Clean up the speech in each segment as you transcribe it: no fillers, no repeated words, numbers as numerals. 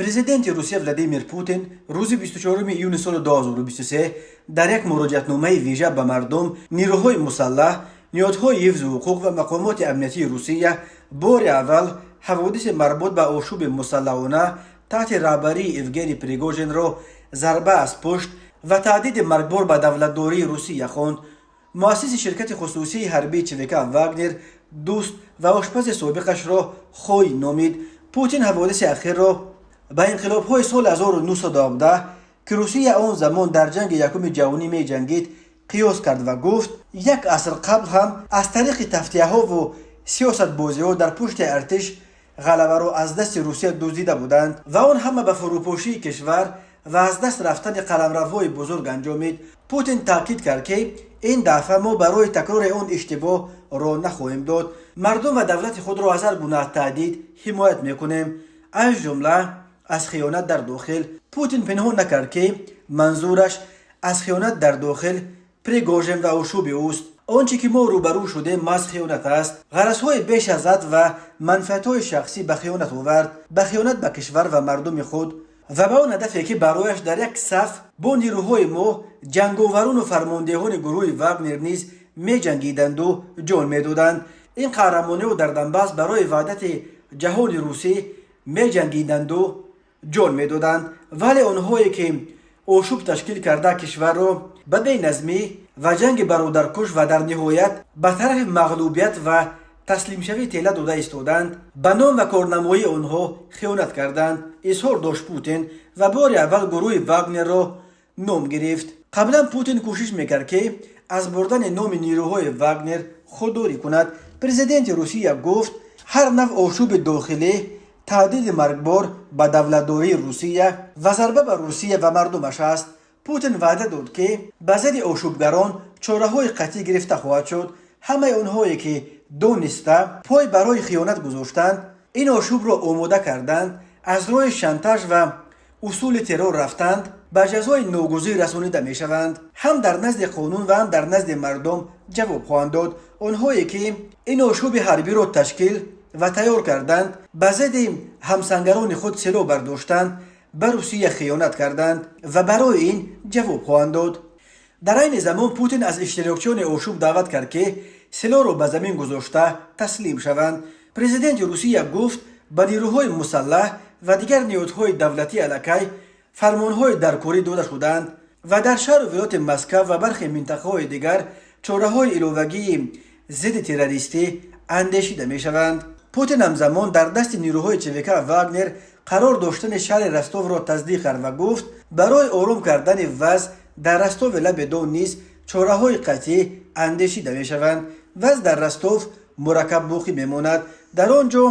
Президенти Русия Владимир Путин рӯзи 24 июни соли 2023 дар як муроҷиатномаи вижа ба мардум, нирӯҳои мусаллаҳ, ниҳодҳои ҳифзи ҳуқуқ ва мақомоти амниятии Русия бори аввал ҳаводиси марбут ба ошӯби мусаллаҳона таҳти раҳбарии Евгений Пригожинро зарба аз пушт ва таҳдиди маргбор ба давлатдории Русия хонд. Муассиси ширкати хусусии ҳарбии ЧВК «Вагнер» дӯст ва ошпази собиқашро хоин номид. Путин ҳаводиси ахирро ба инқилобҳои соли 1917, ки Русия он замон дар Ҷанги Якуми Ҷаҳонӣ меҷангид, қиёс кард ва гуфт, як аср қабл ҳам аз тариқи тавтиаҳову сиёсатбозиҳо дар пушти артиш ғалабаро аз дасти Русия дуздида буданд ва он ҳама ба фурӯпошии кишвар ва аз даст рафтани қаламравҳои бузург анҷомид. Путин таъкид кард, ки ин дафъа мо барои такрори он иштибоҳ роҳ нахоҳем дод. Мардум ва давлати худро аз ҳар гуна таҳдид ҳимоят мекунем, аз ҷумла аз хиёнат дар дохил. Путин пинҳон накард, ки манзураш аз хиёнат дар дохил Пригожин ва ошӯби ӯст. Он чӣ ки мо рӯбарӯ шудем, маҳз хиёнат аст. Ғаразҳои беш аз ҳад ва манфиатҳои шахсӣ ба хиёнат овард, ба хиёнат ба кишвар ва мардуми худ ва ба он ҳадафе, ки барояш дар як саф бо нирӯҳои мо ҷанговарону фармондеҳони гурӯҳи «Вагнер» низ меҷангиданду ҷон медоданд. Ин қаҳрамониҳо дар Донбасс барои ваҳдати ҷаҳони русӣ меҷангиданду ҷон медоданд, вале онҳое, ки ошӯб ташкил карда, кишварро ба беназмӣ ва ҷанги бародаркуш ва дар ниҳоят ба тарафи мағлубият ва таслимшавӣ тела дода истоданд, ба ном ва корнамоии онҳо хиёнат карданд, изҳор дошт Путин ва бори аввал гурӯҳи «Вагнерро» ном гирифт. Қаблан Путин кӯшиш мекард, ки аз бурдани номи нирӯҳои «Вагнер» худдорӣ кунад. Президенти Русия гуфт, ҳар навъ ошӯби дохилӣ таҳдиди маргбор ба давлатдории Русия ва зарба ба Русия ва мардумаш аст. Путин ваъда дод, ки ба зидди ошӯбгарон чораҳои қатъӣ гирифта хоҳад шуд. Ҳамаи онҳое, ки дониста пой барои хиёнат гузоштанд, ин ошӯбро омода карданд, аз роҳи шантаж ва усули террор рафтанд, ба ҷазои ногузир расонида мешаванд. Ҳам дар назди қонун ва ҳам дар назди мардум ҷавоб хоҳанд дод. Онҳое, ки ин ошӯби ҳарбиро ташкил ва тайёр карданд, ба зидди ҳамсангарони худ силоҳ бардоштанд, ба Русия хиёнат карданд ва барои ин ҷавоб хоҳанд дод. Дар айни замон Путин аз иштирокчиёни ошӯб даъват кард, ки силоҳро ба замин гузошта, таслим шаванд. Президенти Русия гуфт, ба нирӯҳои мусаллаҳ ва дигар ниҳодҳои давлатӣ аллакай фармонҳои даркорӣ дода шудаанд ва дар шаҳру вилояти Москав ва бархе минтақаҳои дигар чораҳои иловагии зидди террористӣ андешида мешаванд. Путин ҳамзамон дар дасти нирӯҳои ЧВК «Вагнер» қарор доштани шаҳри Ростовро тасдиқ кард ва гуфт, барои ором кардани вазъ дар Ростови лаби Дон низ чораҳои қатъӣ андешида мешаванд. Вазъ дар Ростов мураккаб боқӣ мемонад. Дар он ҷо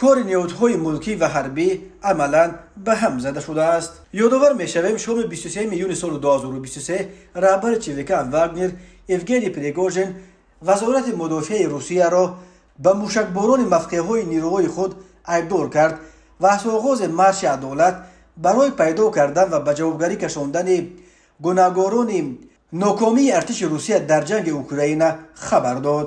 кори ниҳодҳои мулкӣ ва ҳарбӣ амалан ба ҳам зада шудааст. Ёдовар мешавем, шоми 23 июни соли 2023 раҳбари ЧВК «Вагнер» Евгений Пригожин Вазорати мудофиаи Русияро ба мушакборони мавқеъҳои нирӯҳои худ айбдор кард ва аз оғози марши адолат барои пайдо кардан ва ба ҷавобгарӣ кашондани гунаҳгорони нокомии артиши Русия дар ҷанги Украина хабар дод.